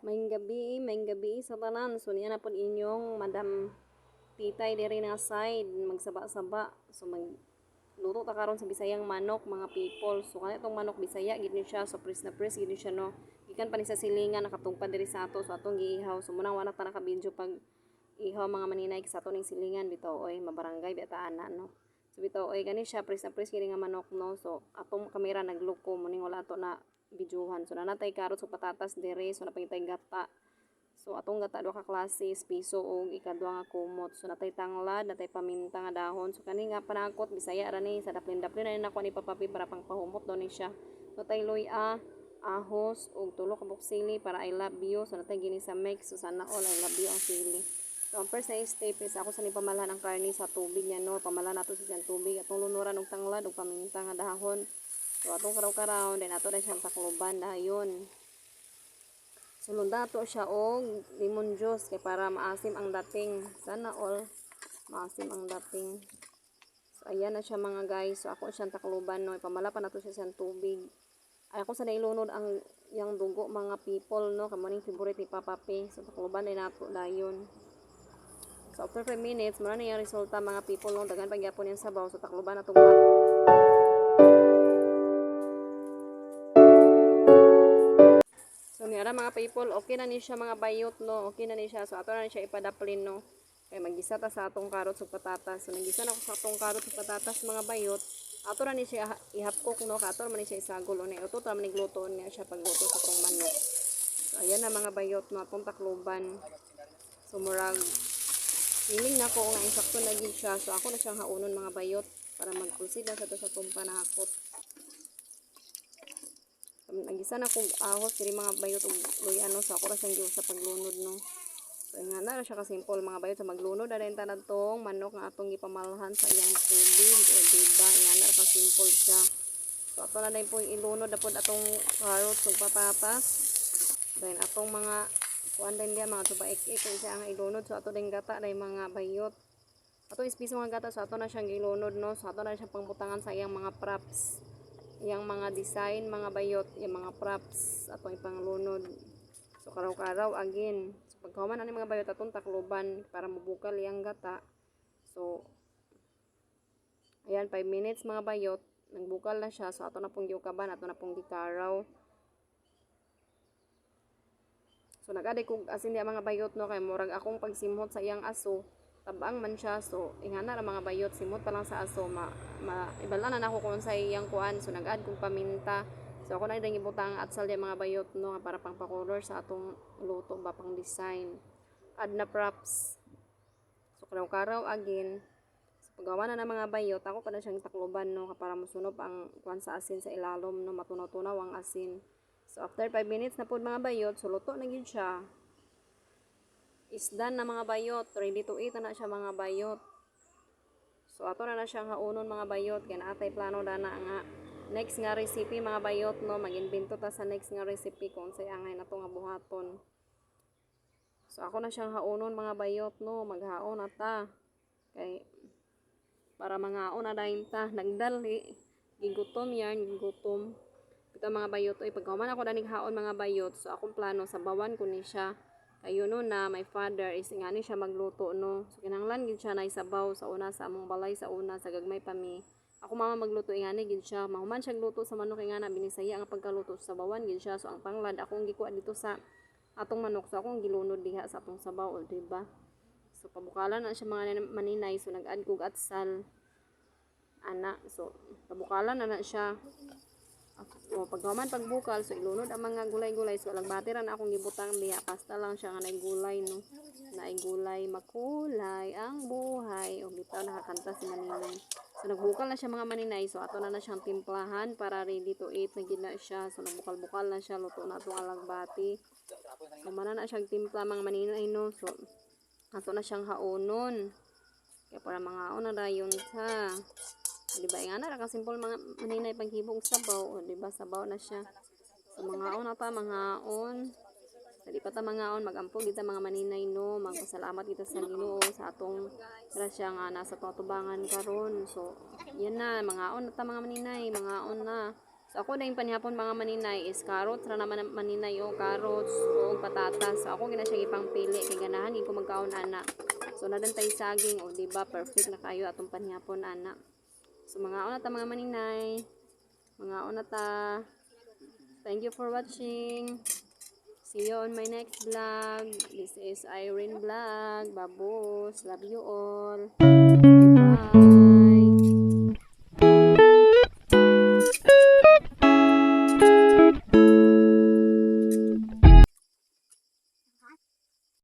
Maayong gabi sa tanan. So niya na pod inyong Madam Titay diri na side magsaba-saba. So mag luto ta karon sa Bisayang manok, mga people. So kana itong manok, Bisaya gid ni siya. So press na press gid ni siya, no. Gikan pa ni sa silingan, nakatungpad diri sa ato. So atong giihaw. So munang wala ta naka-video pag ihaw, mga maninay, sa ato ning silingan bitaw oy, mabarangay bi ta ana, no. So bitaw oy, gani siya, press na press gid nga manok, no. So atong kamera nagloko mo ning wala ato na videohan. So nanatay carrots ug patatas diri. So napangitay gata. So atong gata, duha ka klase, piso og ikaduha nga kumot. So natay tanglad, natay paminta nga dahon. So kani nga panakot, Bisaya ra ni sa daplin-daplin na nako ni papapi para pang pahumot daw ni siya. So tay luya, ahos ug tulo ka buok sili para I love you. So natay ginisa mix. So sana all I love you ang sili. So ang first na step is ako sa ni pamalan ang karne sa tubig niya, no. Pamalan nato sa siyang tubig, atong lunuran og tanglad ug paminta nga dahon. So atong karaw-karaw, then ato na siyang takluban dayon. Sulunda ato siya og lemon juice kay para maasim ang dating. Sana all maasim ang dating. So ayan na siya, mga guys. So ako siyang takluban, no. Ipamala pa nato siya siyang tubig. Ay, ako sa nailunod ang yang dugo, mga people, no. Kamo ning favorite ni Papa P. So takluban din nato dayon. So after 5 minutes, mura na yung resulta, mga people, no. Daghan pa gyapon yung sabaw. So takluban na. So niara, mga people, okay na ni siya, mga bayot, no. Okay na ni siya. So ato na ni siya ipadaplin, no. Kay magisa ta sa atong carrots ug patatas. So nagisa na ko sa atong carrots ug patatas, mga bayot. Ato na ni siya ihapkok, no. Kay ato man ni siya isagol una. Uto ta man nigluto niya siya pagluto sa atong manok. So ayan na, mga bayot, no, atong takluban. So murag feeling na ko nga insakto na gid siya. So ako na siyang haunon, mga bayot, para mag-proceed na sa to sa atong panakot. Nagisa na kog ahos diri, mga bayot, ug luya, no. So ako ra siyang giusa paglunod, no. So nga na ra siya ka simple, mga bayot. Sa maglunod na rin tanad tong manok nga atong gipamalhan sa iyang tubig, o diba? Nga na ra ka simple siya. So ato na din po ilunod na pod atong carrots ug patatas. Then atong mga kuan din diya, mga tuba ik kung siya ang ilunod. So ato din gata dai, mga bayot. Ato ispiso nga gata, so ato na siyang gilunod, no. So ato na siyang pangbutangan sa iyang mga props. Iyang mga design, mga bayot, yung mga props atong ipanglunod. So karaw-karaw again. So pagkahuman ani, mga bayot, atong takluban para mabukal iyang gata. So ayan, 5 minutes, mga bayot, nagbukal na siya. So ato na pong giukaban, ato na pong gikaraw. So nag-aday kog asin diya, mga bayot, no, kay murag akong pagsimhot sa iyang aso tabang man siya. So ingana ra, mga bayot, simot pa lang sa aso ma, ma ibala na nako kung sa iyang kuan. So nag-add kog paminta. So ako na din gibutang atsal diya, mga bayot, no, para pang pa-color sa atong luto ba, pang design. Add na props. So karaw-karaw again. So paggawa na ng mga bayot, ako pa na siyang takluban, no, para mosunob ang kuan sa asin sa ilalom, no, matunaw-tunaw ang asin. So after 5 minutes na pod, mga bayot, so luto na gyud siya. Is done na, mga bayot. Ready to eat na siya, mga bayot. So ato na na siyang haunon, mga bayot, kay naatay plano dana nga next nga recipe, mga bayot, no. Mag-invento ta sa next nga recipe kung unsay angay nato nga buhaton. So ako na siyang haunon, mga bayot, no. Maghaon na ta. Kay para mangaon na dayon ta. Nagdali. Gigutom yan, gigutom. Ito, mga bayot, oy, pagkahuman ako danig haon, mga bayot, so akong plano sabawan ko ni siya. Kayo no na my father is ingani siya magluto, no. So kinahanglan gid siya na sabaw sa una sa among balay sa una sa gagmay pa mi. Ako mama magluto, ingani gid siya. Mahuman siya gluto sa manok, ingana binisaya nga pagkaluto, sa sabawan gid siya. So ang tanglad akong gikuha dito sa atong manok, so akong gilunod diha sa atong sabaw, o diba? So pabukalan na siya, mga maninay. So nag-add kog atsal ana. So pabukalan na na siya. O paghuman pagbukal, so ilunod ang mga gulay-gulay. So alagbati ra na akong gibutang diha, pasta lang siya nga naay gulay, no. Naay gulay, makulay ang buhay. O bitaw nakakanta si Maninay. So nagbukal na siya, mga maninay. So ato na na siyang timplahan para ready to eat na gid na siya. So nagbukal-bukal na siya, luto na atong alagbati. So mana na siyang timpla, mga maninay, no. So ato na siyang haonon. Kaya para mga na dayon ta. O, di ba nga na ra ka simple, mga maninay, paghibong sabaw? O di ba, sabaw na siya. So mangaon na ta, mangaon. Sa di pa ta mangaon, magampo kita, mga maninay, no. Magpasalamat kita sa Ginoo sa atong grasya nga nasa tubangan karon. So yan na, mangaon na ta, mga maninay, mangaon na. So ako na yung panihapon, mga maninay, is carrots ra naman maninay o carrots o patatas. So ako gina siya ipang pili kay ganahan ko magkaon ana. So naa tay saging o, di ba, perfect na kayo atong panihapon ana. So mangaon na ta, mga maninay. Mangaon na ta. Thank you for watching. See you on my next vlog. This is Irene Vlog. Babus. Love you all. Bye-bye.